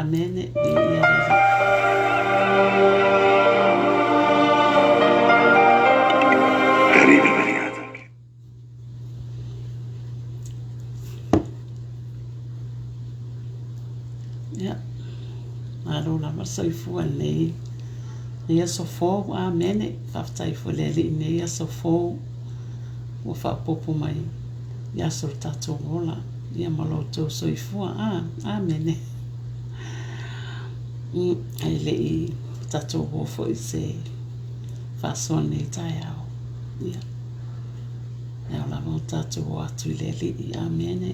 Amene. Viia le Alii. Ia, malo lava le soifua i lenei, lenei aso fou. Amene. Faafetai foi i le Alii i lenei aso fou ua faaopoopo mai i aso o le tatou ola, ia ma lo outou soifua. A, amene. Ae le i tatou o foi i se faasoa i lenei taeao, ia, e ao lava ona tatou o atu i le Alii. Amene.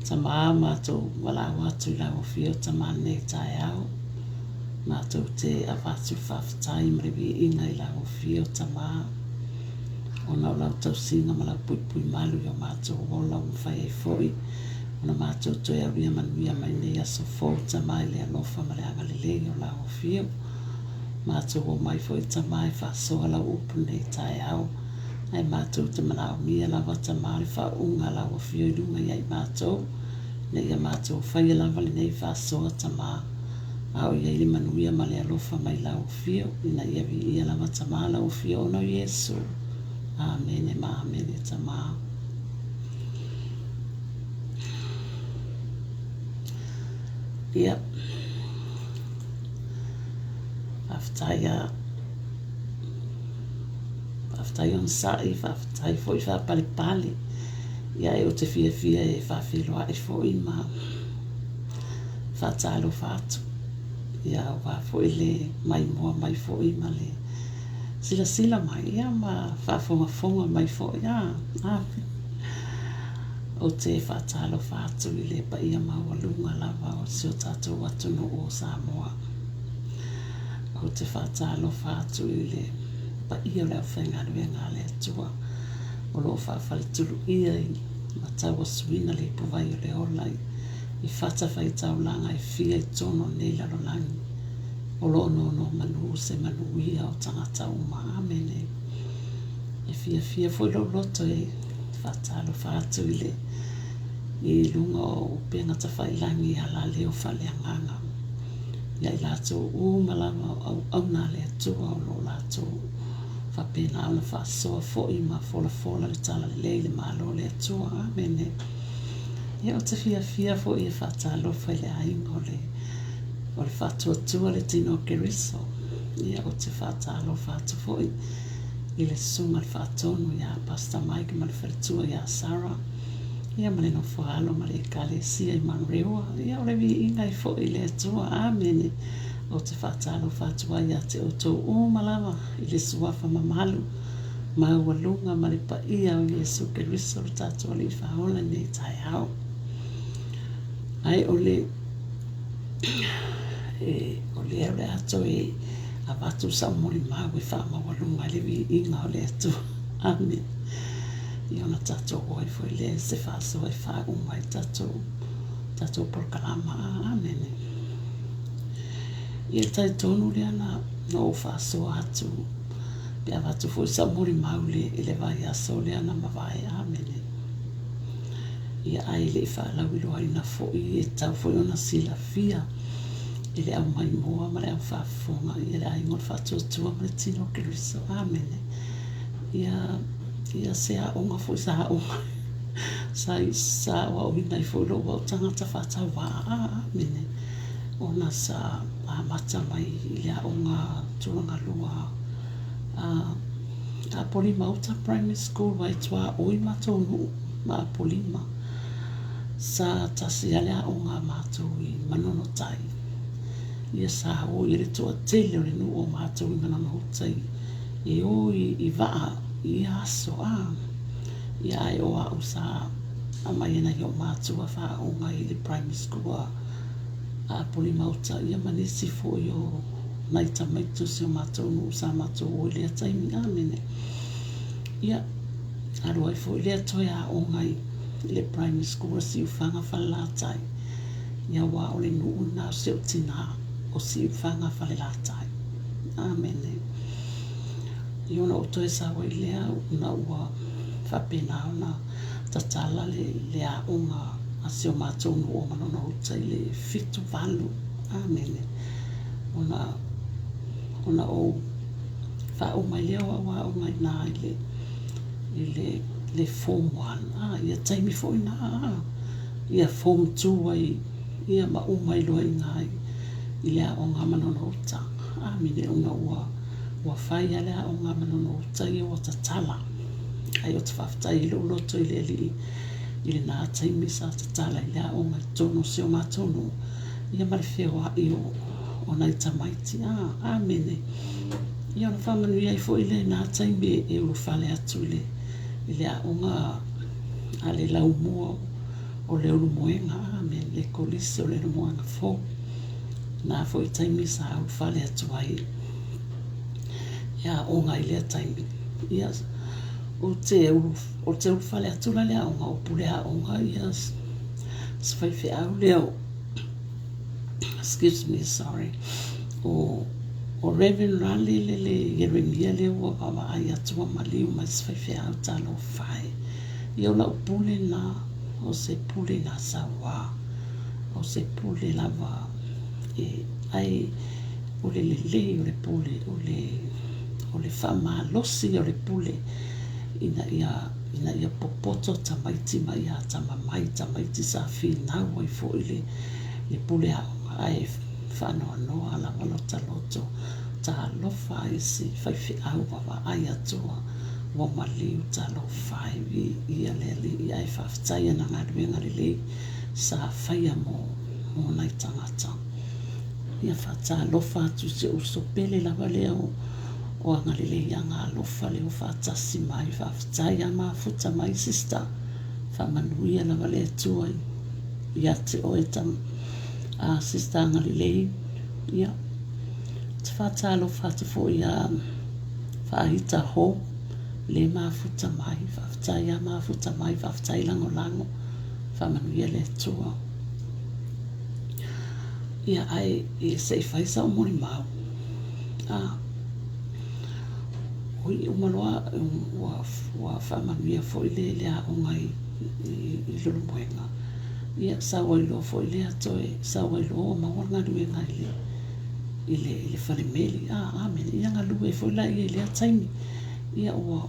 Tama, matou valaau atu i lau Afio Tama i lenei taeao. Matou te avatu le faafetai ma le viiga i lau Afio Tama, ona o lau tausiga ma lau puipui malu i o matou ola ua mafai ai foi ona matou toe aulia manuia mai nei aso fou Tama i le alofa ma le agalelei o lau Afio. Matou omai foi Tama e faasoa lau upu i lenei taeao. Ae matou te manaomia lava Tama le faauuga a lau Afio i luga ia i matou, ina ia matou faia lava lenei faasoa Tama, a o i ai le manuia ma le alofa mai lau Afio, ina ia viia lava Tama lau Afio ona o Iesu. Amene ma amene Tama. Ia, faafetai a. Faafetai onosai, faafetai foi faapalepale. Ia ou te fiafia e faafeiloai foi ma faatalofa atu. Ia aua foi le maimoa mai foi ma le silasila mai ia ma faafogafoga mai foi. A, ou te faatalofa atu i le paia maualuga lava o si o tatou atunuu o Samoa. Ou te faatalofa atu i le paia o le aufaigaluega a le Atua o lo o faafaletuluia i matauasuina le ipuvai o le ola i fatafaitaulaga e fia i totonu o lenei lalolagi o lo o nonomanu se manuia o tagata uma. Amene. E fiafia foi lou loto e faatalofa atu i le i luga o upega tafailagi i alaleo faaleagaga. Ia i latou uma lava o auauna a le Atua o lo o latou faapena ona faasoa foi ma folafola le talalelei i le Malo o le Atua. Amene. Ia ou te fiafia foi e faatalofa i le aiga o le o le faatuatua le tino o Keriso. Ia ou te faatalofa atu foi i le susuga i le faatonu ia Pastor Mike ma le faletua ia Sarah. Ia ma le nofo alo ma le Ekalesia i Manurewa. Ia o le viiga e foi i le Atua. Amene. Ou te faatalofa atu ai ia te outou uma lava i le suafa mamalu maualuga ma le paia o Iesu Keriso lo tatou Alii Faaola i lenei taeao. Ae o le e, o lea o le a toe avatu sau molimau e faamaualuga i le viiga o le Atua. Amene. Ia ona tatou o ai foi lea i se faasoa e faauma ai tatou, tatou polokalama. Amene. Ia talitonu lea na, na ou faasoa atu pe avatu foi sau molimau i le, i le vaiaso lea na mavae. Amene. Ia ae le i faalauiloaina foi e tatau foi ona silafia e le au maimoa ma le au faafofoga ia le aiga o le faatuatua ma le tino o Keriso. Amene. Ia, ia se aoga foi sa aoga sa, sa aoaoina ai foi lou au tagata faatauvaa. Amene. Ona sa amata mai i le aoga tulagalua a Apolima-uta Primary School aua e tuaoi matou nuu ma Apolima. Sa tasi lava le aoga a matou i Manono-tai. Ia sa o i ai le toatele o le nuu o matou i Manono-uta i e o i vaa i ia aso a. Ia ae o au sa aumai e nai ou matua faaoga i le primary school a Apolima-uta ia ma nisi foi o nai tamaiti o si o matou nuu sa matou o i lea taimi. Amene. Ia, alu ai foi lea toe aoga i le primary school a Siufaga Falelatai. Ia aua o le nuu lena o si ou tinā o Siufaga Falelatai. Amene. Ia ona ou toe sau ai lea ona ua faapena ona tatala le, le aoga a si o matou nuu o Manono Uta i le 78, Amene. Ona, ona ou faauma ai lea o au aoga i ina i le, i le, le Form 1, a, ia taimi foi na, a, ia Form 2 ai, ia ma uma ai loa i ina i, i le aoga a Manono Uta. Amene, ona ua, ua fai lava le aoga a Manono Uta ia ua tatala. Ai ou te faafetai ai lou loto i le Alii i lena taimi sa tatala ai le aoga i totonu o si o matou nuu, ia ma le feoai o, o nai tamaiti. A, amene. Ia ona faamanuia ai foi lena taimi e ulufale atu i le, i le aoga a le laumua o le Ulumoega, amene, le kolisi o le Ulumoega fou. Na foi taimi sa ulufale atu ai e aoga i lea taimi. Ia, ou te ulu, ou te ulufale atu la i le aoga, o pule aoga ia se faifeau lea o, excuse me, sorry, o, o Reverend Raleigh le le Ieremia lea ua vaavaai atu ua maliu mai se faifeau talofa e. Ia o lau pule na, o se pule na sauā, o se pule lava e, ai o le lelei o le pule, o le, o le faamalosi o le pule ina ia, ina ia popoto tamaiti ma ia atamamai tamaiti sa finau ai foi le, le pule aoga, ae faanoanoa lava lota loto, talofa i si faifeau vaavaai atua ua maliu talofa e viia le Alii ae faafetai ana galuega lelei sa faia mo, mo nai tagata. Ia faatalofa atu i si ou uso pele lava lea o, o Agalelei Agaalofa lea ua faatasi mai. Faafetai a mafuta mai sister. Faamanuia lava le Atua ia te oe tam, a sister Agalelei. Ia, te faatalofa atu foi ia Faaita Hope le mafuta mai. Faafetai a mafuta mai, faafetai lagolago. Faamanuia le Atua. Ia, ae se i fai sau molimau. A, oi, uma loa ua, ua faamanuia foi le, le aoga i, i, i Leulumoega. Ia, sau ai loa foi lea toe, sau ai loa ua maua le galuega i le, i le, i le fale meli. A, amene. Ia galue foi laia i lea taimi. Ia, ua,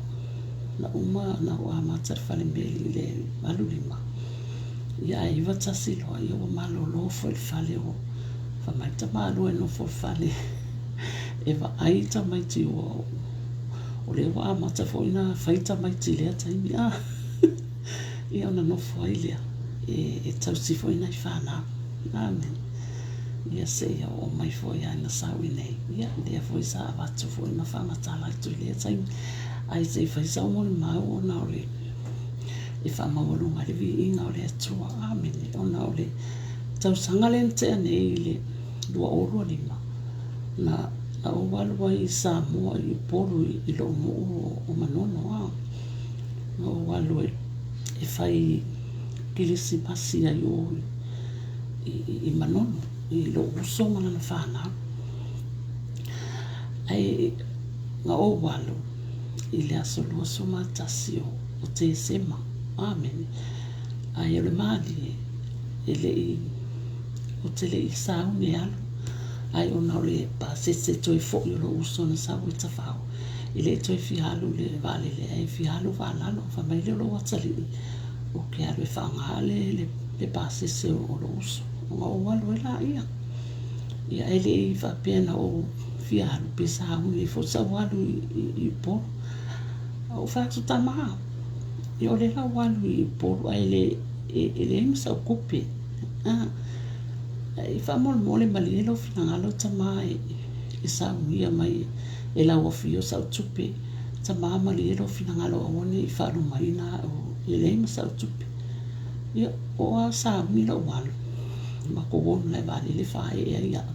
na uma na ou amata i le fale meli i le 85. Ia ae 91 loa, ia ua malolo foi le fale o fai mai tamalua e nofo i le fale e vaai tamaiti ua o lea ua amata foi ona fai tamaiti i lea taimi a ia ona nofo ai lea e, e tausi foi nai fanau. Amene. Ia seia oo mai foi lava ina sau i nei. Ia lea foi sa avatu foi ma faamatala atu i lea taimi. Ae se i fai sau molimau ona o le e faamaualuga ai le viiga o le Atua. Amene. Ona o le tausaga lea na tea nei i le 2025, na, na ou alu ai i Samoa i Upolu i, i lou nuu o, o Manono, a. Na ou alu e, e fai kilisimasi ai o i, i, i Manono, i lou uso ma lana fanau. Ae na ou alu i le aso 21 o, o Tesema. Amene. Ae o le malie, e le i, ou te le i sauni e alu, ae ona o le pasese toe foi o lou uso na sau ai Tafao, e le i toe fia alu i le vaalele, ae fia alu vaalalo. Fai mai lea o lou atalii, ou te alu e faaaoga le, le, le pasese o lou uso, ona ou alu ai laia. Ia, e le i faapea na ou fia alu pe sauni ai foi sau alu i, i, i Upolu. Ou fai atu, tama, ia o lea la ua alu i Upolu ae le, e, e leai ma sau tupe. Ah, e faamolemole malie lou finagalo tama e, e saunia mai e lauafio sau tupe. Tama malie lou finagalo aua ne i faalumaina au e leai ma sau tupe. Ia, o a sauni lou alu, matou o i le malae vaalele faaee ai au.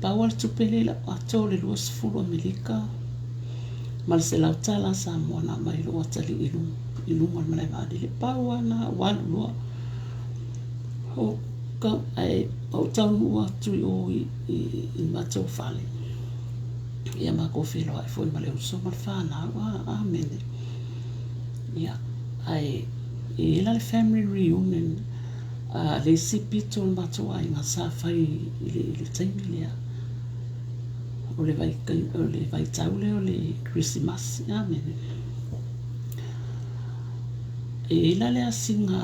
Pau lava le tupe lea i lau ato o le 20 Amerika ma le $100 Samoa na aumai i lou atalii i luga, i luma o le malae vaalele. Pau lava lena ua alu loa. O ka, ae ou taunuu atu i o i, i, i matou fale. Ia matou feiloai foi ma le uso ma le fanau. A, amene. Ia, ae E i ai la le family reunion a le isi pito o le matou aiga sa fai i le, i le taimi lea. O le, vai, o le vaitau lea o le Kerisimasi. Amene. E i ai la le asiga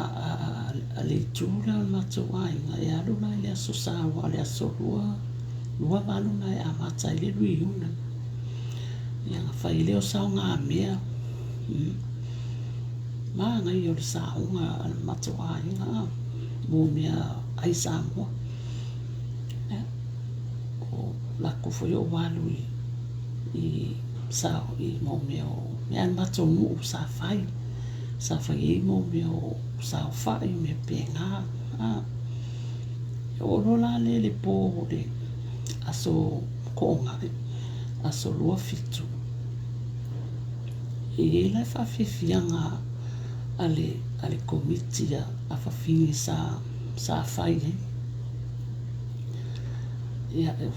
a le itu lea o le matou aiga e alu la i le Aso Sa aua o le aso lua, 28 lena e amata ai le reunion. Ia ona fai lea o saogamea. Manaia o le saoga a le matou aiga mo mea ai Samoa. Ia, o latou foi o alu i sao i mo mea o mea a le matou nuu sa fai. Sa fai ai mo mea o saofai, mea pena. E oo loa la lea i le po o le aso Toonai, aso 27, e i ai la le faafiafiaga a le, a le Komiti a Fafine sa, sa fai ai. Ia, e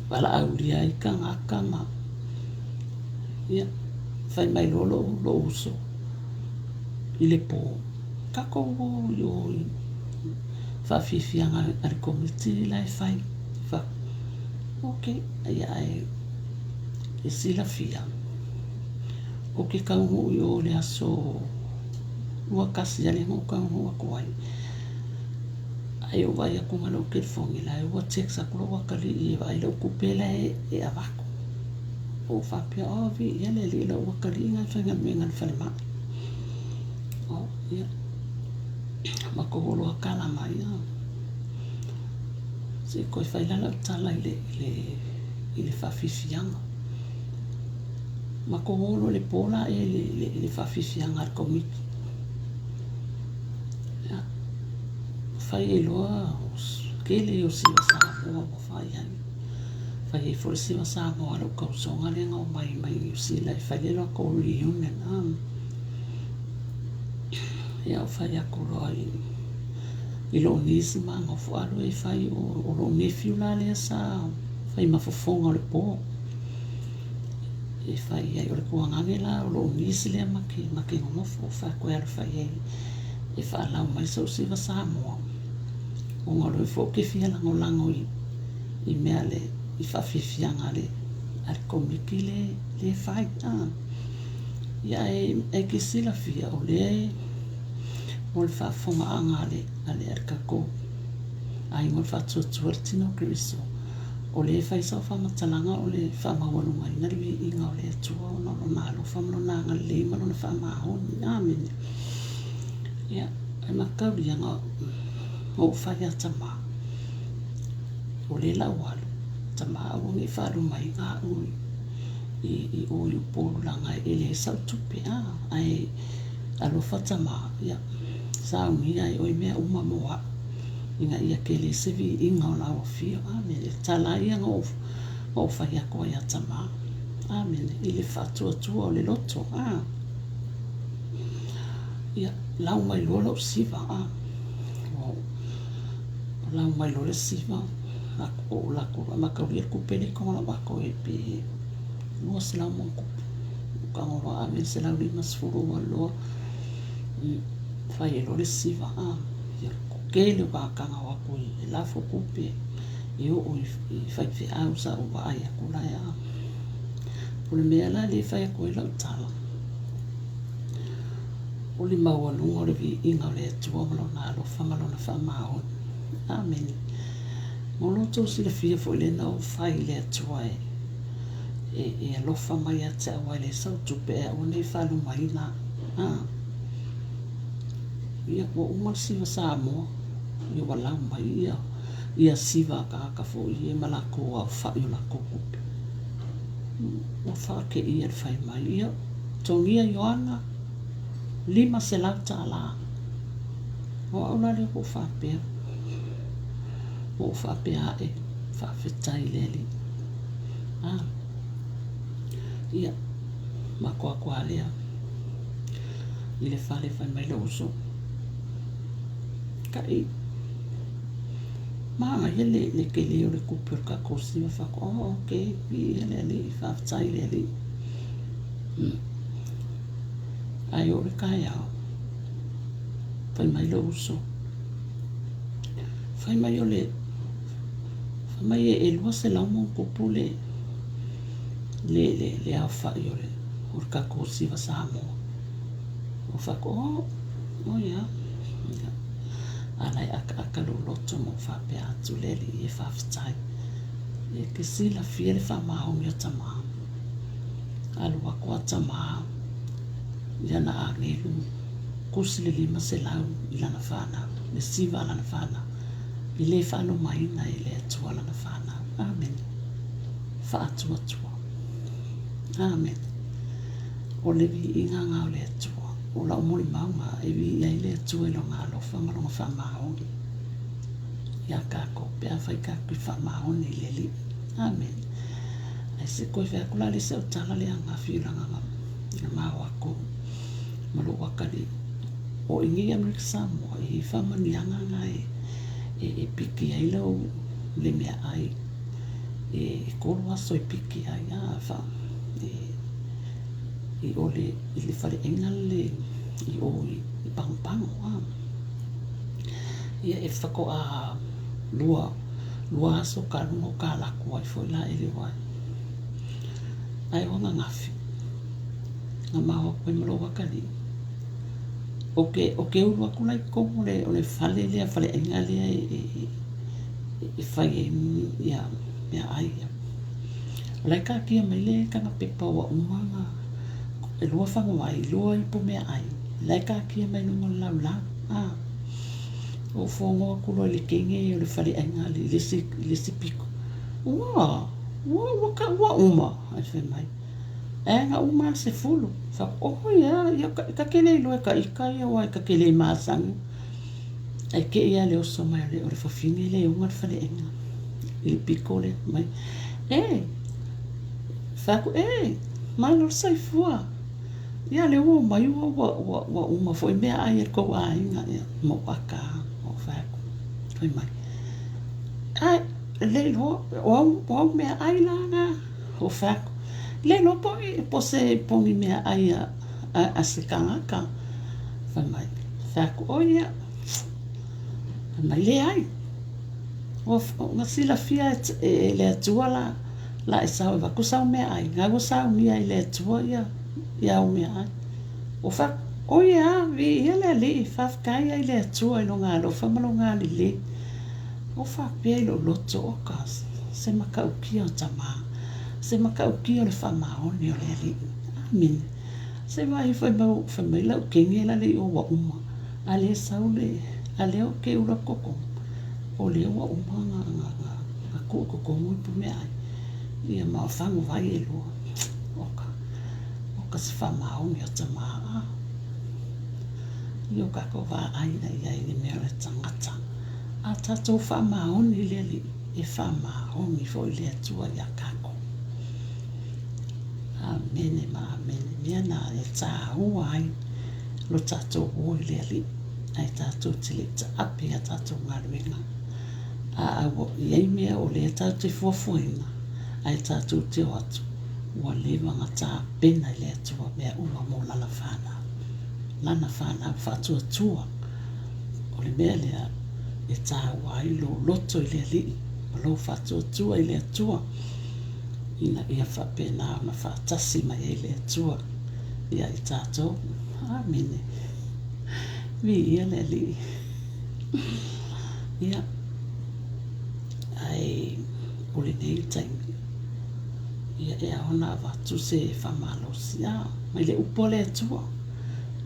valaaulia ai tagata ma, ia, fai mai loa lou, lou uso i le po, tatou o i o i faafiafiaga a le Komiti la e fai. Fa, ok, ia ae e silafia, ou te taunuu i o i le aso 21 lea na ou taunuu atu ai. Ae ou vaai atu i lou telefoni la ua text atu lou atalii e vaai lau tupe la e avatu. Ou faapea, oh viia le Alii lou atalii na e faigaluega i le falemai. Oh, ia. Matou o loa tala mai. Se i toe fai la lau tala i le, i le, i le faafiafiaga. Matou o loa i le po la ea i le, i le, i le faafiafiaga a le Komiti. Ia, fai ai loa, tele ia o siva Samoa ua fai ai. Fai ai foi le siva Samoa a lou tausoga lea na omai mai Niu Sila e fai le latou reunion. Ia, ou fai atu loa i, i lou niece ma nofo alu e fai, o lou nephew la lea sa fai ma fofoga o le po. E fai ai, o le tuagane la o lou niece lea ma te, ma te nonofo, fai atu e alu fai ai e faalau mai sou siva Samoa, ona o lea foi ou te fia lagolago i, i mea le, i faafiafiaga a le, a le Komiti le, le fai. Ah. Ia e, e te silafia o lea e, mo le faafofogaaga a le, a le, a le tatou aiga o le faatuatua i le tino o Keriso, o lea e fai sau faamatalaga o le faamaualugaina le viiga o le Atua ona o lona alofa ma lona agalelei ma lona faamaoni. Amene. Ia, e mataulia na ou fai ia Tama, o lea la ua alu, Tama aua ne i faalumaina au i, i o i Upolu leaga e leai sau tupe, a, ae alofa Tama, ia, saunia e oe mea uma mo au, ina ia tele se viiga o lau afio. Amene. E tala ia na ou, na ou fai atu ai ia Tama. Amene. I le faatuatua o le loto. A. Ia, lau mai loa lou siva. A. O, lau mai loa le siva. O lako, mataulia le kupe le konga lau ako e pe 200 mo kupu. Ka ngolo ave 150 ua loa. Fai e loa le siva. A. Ia, tele o tagata o atu e lafo tupe e oo i faifeau sa ou vaai atu la e a. O le mea la lea e fai atu ai lau tala, o le maualuga o le viiga o le Atua ma Lona alofa ma Lona faamaoni. Amene. Mo lo outou silafia foi lea na ou fai i le Atua e, e, e alofa mai ia te au ae leai sau tupe e aua ne i faalumaina. A. Ia, ua uma le siva Samoa, ia ua lau mai ia, ia siva a tagata foi ia ma latou aofai o latou tupe. Ua faateia le fai mai, ia, togia Ioana, $500. O au la lea ua ou faapea, ua ou faapea ae, faafetai i le Alii. A, ia, matou atu lava lea i le fale fai mai lou uso, Kai, manaia le, le tele o le tupe o le tatou siva. Fai atu, oh, ok, viia le Alii, faafetai i le Alii. Ae oo le taeao. Fai mai lou uso, fai mai o le, fai mai e 200 ma ona tupu le, le, le, le aofai o le, o le tatou siva Samoa. Ou fai atu, oh, oh ia. A la e akaaka lou loto ma ou faapea atu, le Alii e faafetai. E te silafia le faamaoni o tama. Alu atu a tama i ana agelu, tusi le 500 i lana fanau, le siva a lana fanau, e le faalomaina e le Atua lana fanau. Amene. Faatuatua. Amene. O le viiga na o le Atua. O lau molimauga e viia ai le Atua i Lona alofa ma Lona faamaoni iā kākou pe afai kākou te faamaoni i le Alii. Amene. Ae se toe fai atu la le isi au tala lea ananafi leaga na mao atu ma lou atalii. O i nei Amerika Samoa e i ai faamanuiaga na e piki ai lau le meaai e tolu aso e piki ai a fa e i o le i le faleaiga le i o i Pagopago a. Ia e faatoa lua lua aso ka luga o ka lako ai foi la e le wai. Ae o ananafi na mao atu ai ma lou atalii. O ke, o ke ulu atu la i totonu o le, o le fale lea, faleaiga lea e, e, e, e fai ai ia meaai ia. O la e taatia mai le taga pepa ua uma ona e lua faguvai, lua ipu meaai, la e taatia mai luga o le laulau. A, ou fono atu loa i le teine o le faleaiga i le isi, i le isi pito, ua, ua, ua, ua uma, ae fai mai. Ae na uma lava le 10. Fai atu, oh ia, ia ta te le iloa e ta ita ia aua ta te le masani. Ae te i lava le oso mai o le fafine lea e ona le faleaiga i le pito lea mai. E, fai atu, e, malo le soifua. Ia lea ua omai ua, ua, ua, ua uma foi meaai a le tou aiga. Ia, ma ou aka lava, ou fai atu, fai mai. Ae, le iloa, o au, o au meaai la na. Ou fai atu, le iloa po o se po ni meaai a, a, a se tagata. Fai mai, fai atu, oh ia, fai mai, leai. Ua, na silafia e, e le Atua la, la e sao e avatu sau meaai, na ua saunia e le Atua ia, ia au meaai. Ou fai atu, oh ia, viia le Alii, faafetai ai le Atua i lona alofa ma lona alilei. Ua faapea i lou loto, Oka, se matautia o Tamā, se matautia o le faamaoni o le Alii. Amene. Se vaai fai mai, fai mai lau kenge la le i o ua uma, a lea sau le, a lea o ke ula totonu, o lea ua uma na, na, na, na tuu i totonu ipu meaai, ia ma faguvai e lua. Oka, oka se faamaoni o Tamā. A. I o kākou vaai ai i ai i le mea o le tagata. A tatou faamaoni i le Alii, e faamaoni foi le Atua iā kākou. Amene ma amene. Mea na e tāua ai lo tatou o i le Alii, ae tatou te le i taape i a tatou galuega. A a ua i ai mea o lea tatou te fuafuaina, ae tatou te o atu, ua leva ona tapena e le Atua mea uma mo lana fanau. Lana fanau faatuatua. O le mea lea e tāua ai lou loto i le Alii ma lou faatuatua i le Atua, ina ia faapena ona faatasi mai ai le Atua ia i tatou. Amene. Viia le Alii. Ia, ae o lenei taimi, ia e ao ona avatu se faamalosi a mai le upu a le Atua.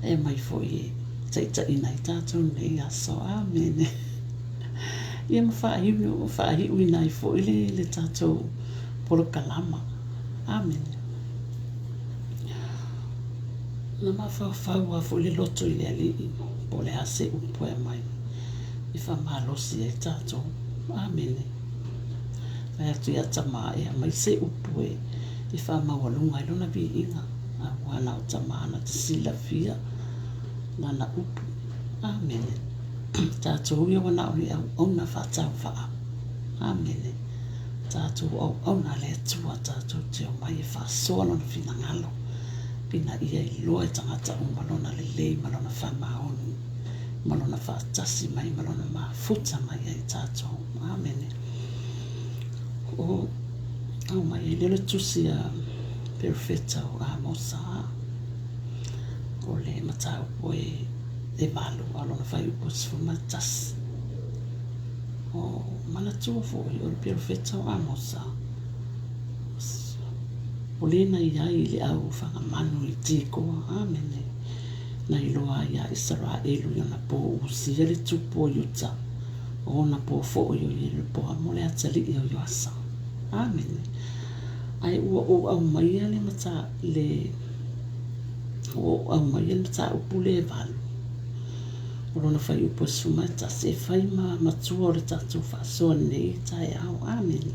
E aumai foi e taitaiina ai tatou nei aso. Amene. Ia ma faaiu, faaiuina ai foi le, le tatou polokalama. Amene. Na mafaufau lava foi le loto i le Alii, po o le a se upu e aumai e faamalosi ai tatou. Amene. Fai atu ia Tamā e aumai se upu e, e faamaualuga ai lona viiga. Aua na o Tamā na te silafia lana upu. Amene. Tatou ia ua na o ni auauna faatauvaa. Amene. Tatou auauna a le Atua tatou te omai e faasoa Lona finagalo ina ia iloa e tagata uma Lona lelei ma Lona faamaoni. ma Lona faatasi mai ma Lona mafuta mai ia i tatou. Amene. O aumai ai lea o le tusi a Perofeta o Amosa, o le mataupu e 8 a o lona fuaiupu e 11. O manatua foi o le Perofeta o Amosa, o le na i ai i le au fagamanu i Tikoa. Amene. Na iloa ai ia Isaraelu i ona po Usia le tupu o Iuta, o ona po foi o Ieropoamo le atalii o Ioasa. Amene. Ae ua ou aumaia le mata, le, ua ou aumaia le mataupu lea e 8, o lona fuaiupu e 11, e fai ma matua o le tatou faasoa nei taeao. Amene.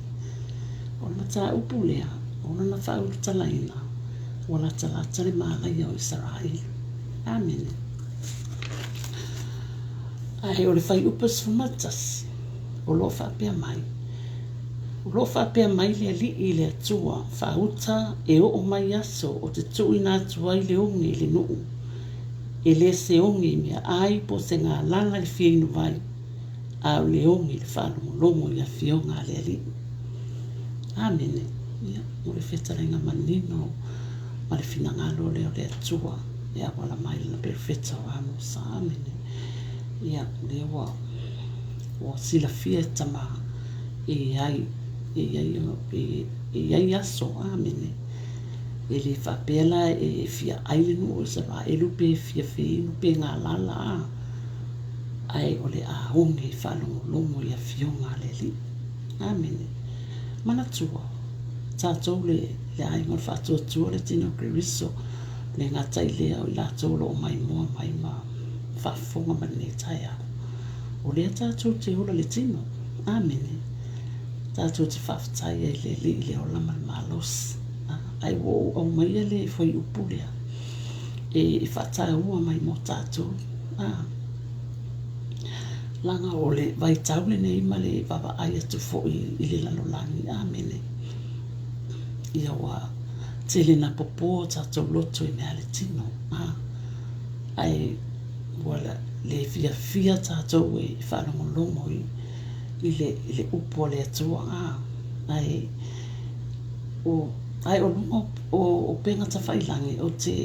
O le mataupu lea, o lona faaulutalaina, ua latalata le malaia o Isaraelu. Amene. Ae o le fuaiupu e 11, o lo o faapea mai, O lo o faapea mai le Alii i le Atua, Faauta e oo mai aso o te tuuina atu ai le oge i le nuu, e le se oge i meaai po o se galala i le fia inu vai, a o le oge i le faalogologo i afioga a le Alii. Amene. Ia, o le fetalaiga manino ma le finagalo lea o le Atua e auala mai i Lana Perofeta o Amosa. Amene. Ia, o lea ua, ua silafia e Tama e i ai, e i ai, e i ai aso. Amene. E le faapea la e fia ai le nuu o Isaraelu pe fia feinu pe galala, a, ae o le a oge faalogologo i afioga a le Alii. Amene. Manatua, tatou le, le aiga o le faatuatua le tino o Keriso, le gata i lea o i latou o lo o maimoa mai ma faafofoga mai lenei taeao. O lea tatou te ola le tino. Amene. Tatou te faafetai ai i le Alii i le ola ma le malosi. Ae ua ou aumaia le fuaiupu lea e faataua mai mo tatou. Leaga o le vaitau lenei ma le vaavaai atu foi i le lalolagi. Amene. Ia ua tele na popo o tatou loto i mea a le tino. Ae ua le fiafia tatou e faalogologo i i le, i le upu a le Atua, a, ae, o, ae o luga o, o upega tafailagi, ou te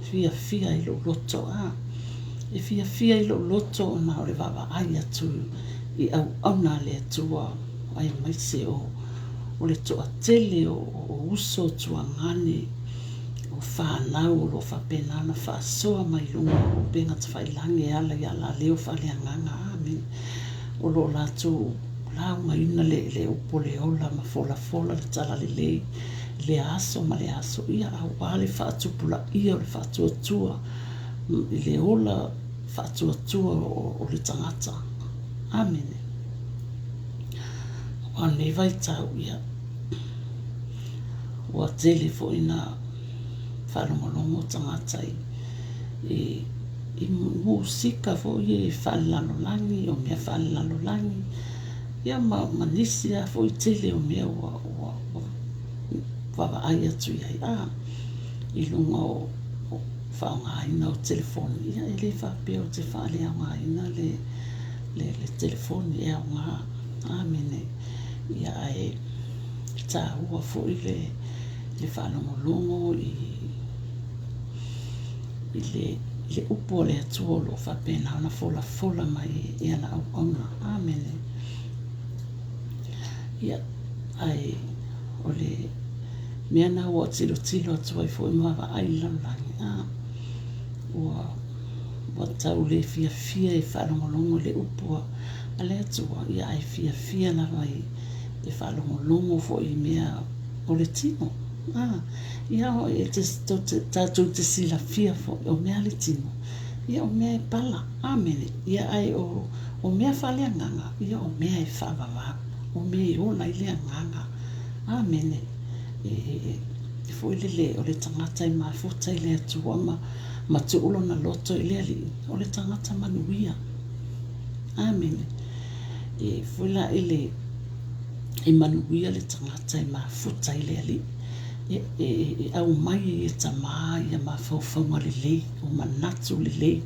fiafia i lou loto, a, e fiafia i lou loto ona o le vaavaai atu i auauna a le Atua, aemaise o, o le toatele o, o uso tuagane, o fanau o lo o faapena ona faasoa mai luga o upega tafailagi e ala i alaleo faaleagaga. Amene. O lo o latou laugaina le, le upu o le ola ma folafola le talalelei i lea aso ma lea aso, ia aua le faatupulaia o le faatuatua i le ola faatuatua o, o le tagata. Amene. Aua o lenei vaitau, ia, ua tele foi ina faalogologo tagata i, i i musika foi e faalelalolagi, o mea faalelalolagi, ia ma, ma nisi lava foi tele o mea ua, ua, ua vaavaai atu i ai, a, i luga o, o faaaogaina o telefoni, ia e le faapea ou te faaleaogaina le, le, le telefoni e aoga, amene, ia ae taua foi le, le faalogologo i, i le, i le upu a le Atua o lo o faapena ona folafola mai e ana auauna. Amene. Ia, ae o le mea na ua tilotilo atu ai foi ma vaavaai i le lalolagi, a, ua, ua tau le fiafia e faalogologo i le upu a le Atua, ia ae fiafia lava i e faalogologo foi i mea o le tino. A, ia e te, tatou te silafia foi, o mea a le tino, ia o mea e pala. Amene. Ia ae o, o mea faaleagaga, ia o mea e faavavau, o mea e ola ai le agaga. Amene. E, e, e foi lele, o le tagata e mafuta i le Atua ma, ma tuu lona loto i le Alii, o le tagata manuia. Amene. E foi la i le, e manuia le tagata e mafuta i le Alii. E, e, e aumai ai e Tama ia mafaufauga lelei, o manatu lelei,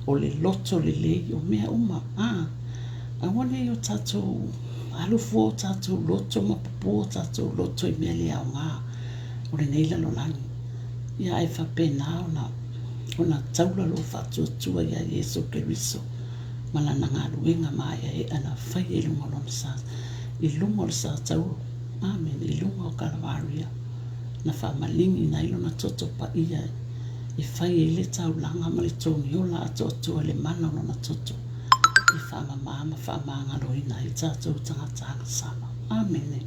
o le loto lelei, o mea uma, a, aua ne i o tatou alu fua o tatou loto ma pupua o tatou loto i mea le aoga o lenei lalolagi. Ia ae faapena ona ona taula lou faatuatua iā Iesu Keriso ma Lana galuega maeaea na faia i luga o Lona sa, i luga o le sa taulu, amene, i luga o Kalavaria, na faamaligiina ai Lona toto paia e fai ai le taulaga ma le togiola atoatoa i le mana o Lona toto e faamamā ma faamagaloina ai tatou tagata agasala. Amene.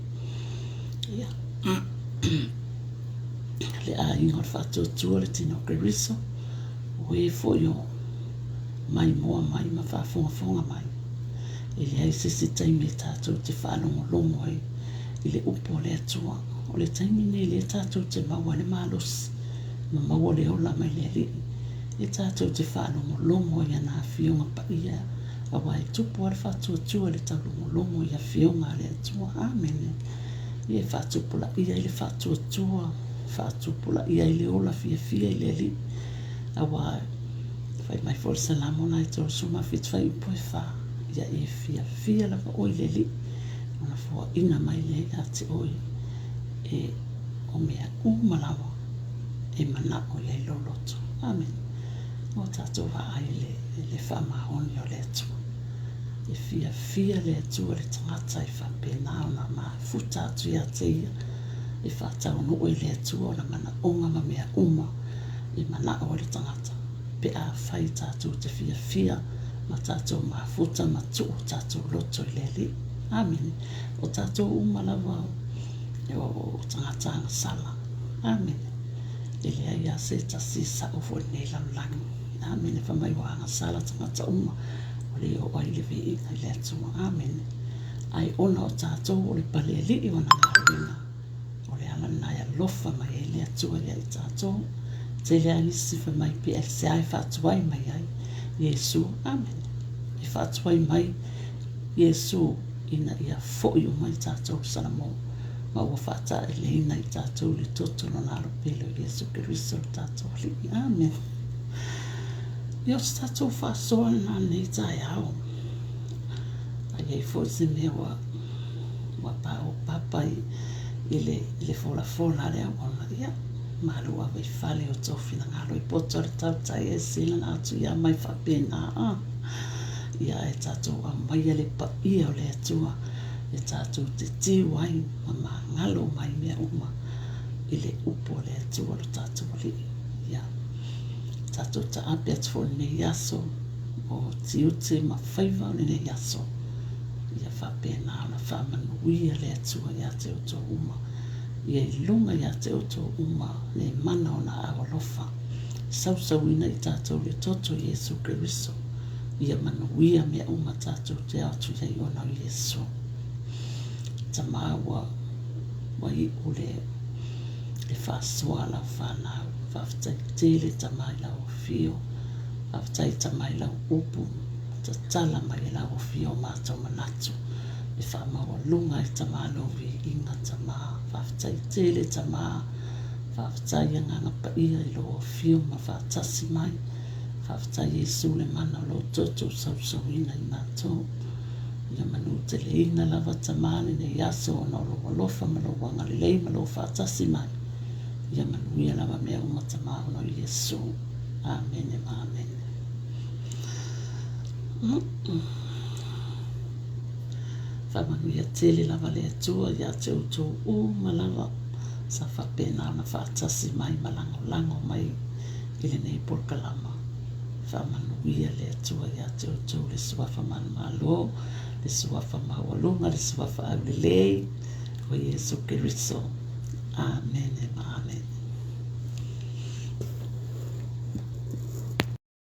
Ia. Le aiga o le faatuatua le tino o Keriso, o e foi o maimoa mai ma faafogafoga mai. E leai se isi taimi e tatou te faalogologo ai i le upu a le Atua. O le taimi lenei lea tatou te maua ai le malosi ma maua le ola mai le Alii, e tatou te faalogologo ai i ana Afioga Paia, aua e tupu lava le faatuatua i le taulogologo i Afioga a le Atua. Amene. Ia e faatupulaia ai le faatuatua, faatupulaia ai le ola fiafia i le Alii, aua fai mai foi le Salamo la e 37 fuaiupu e 4, Ia e fiafia lava oe i le Alii, ona foaiina mai lea ia te oe e o mea uma lava e manao i ai lou loto. Amene. O tatou vaai i le, i le faamaoni o le Atua. E fiafia le Atua i le tagata e faapena ona mafuta atu ia te ia, e faataunuu e le Atua ona manaoga ma mea uma e manao ai le tagata, pe afai tatou te fiafia ma tatou mafuta ma tuu o tatou loto i le Alii. Amene. O tatou uma lava o tagata agasala. Amene. E leai lava se tasi e sao foi i lenei lalolagi. Amene. Fai mai ua agasala tagata uma, ua le oo ai le viiga i le Atua. Amene. Ae ona o tatou o le pale alii o ana galuega, O le ala lena e alofa mai ai le Atua ia i tatou. Tele lava nisi fai mai pe aisea e faatuai mai ai Iesu. Amene. E faatuai mai Iesu ina ia foi uma i tatou Salamo ma ua faataeleina i tatou le toto lona alo pele o Iesu Keriso lo tatou Alii. Amene. Ia o se tatou faasoa lena nei taeao. A i ai foi se mea ua ua paopapa i le, i le folafola a le auauna, ia, malu ave i fale o tou finagalo i poto le tautai e silana atu ia mai faapena, a. Ia, ae tatou aumaia le paia o le Atua e tatou te tiu ai ma magalo mai mea uma i le upu a le Atua lo tatou Alii. Ia, tatou taape atu foi i lenei aso o tiute ma faiva o lenei aso. Ia faapena ona faamanuia le Atua ia te outou uma, ia i luga ia te outou uma le mana o na aao alofa, sausauina i tatou le toto o Iesu Keriso, ia manuia mea uma tatou te ao atu i ai ona o Iesu. Tama ua ua iu le le faasoa a lau fanau. Faafetai tele Tama i lau afio. Faafetai Tama i lau upu. Tatala mai e lau Afio o matou manatu e faamaualuga ai Tama lou viiga Tama. Faafetai tele Tama. Faafetai Agaga Paia i lou Afio ma faatasi mai. Faafetai Iesu le mana o lou toto sausauina i matou. Ia manuteleina lava Tama lenei aso ona o lou alofa ma lou agalelei ma lou faatasi mai. Ia manuia lava mea uma Tama ona o Iesu. Amene ma amene. Faamanuia tele lava le Atua ia te outou uma lava sa faapena ona faatasi mai ma lagolago mai i lenei polokalama. Faamanuia le Atua ia te outou le Suafa manumalo, le Suafa maualuga, le Suafa aulelei o Iesu Keriso. Amene ma amene.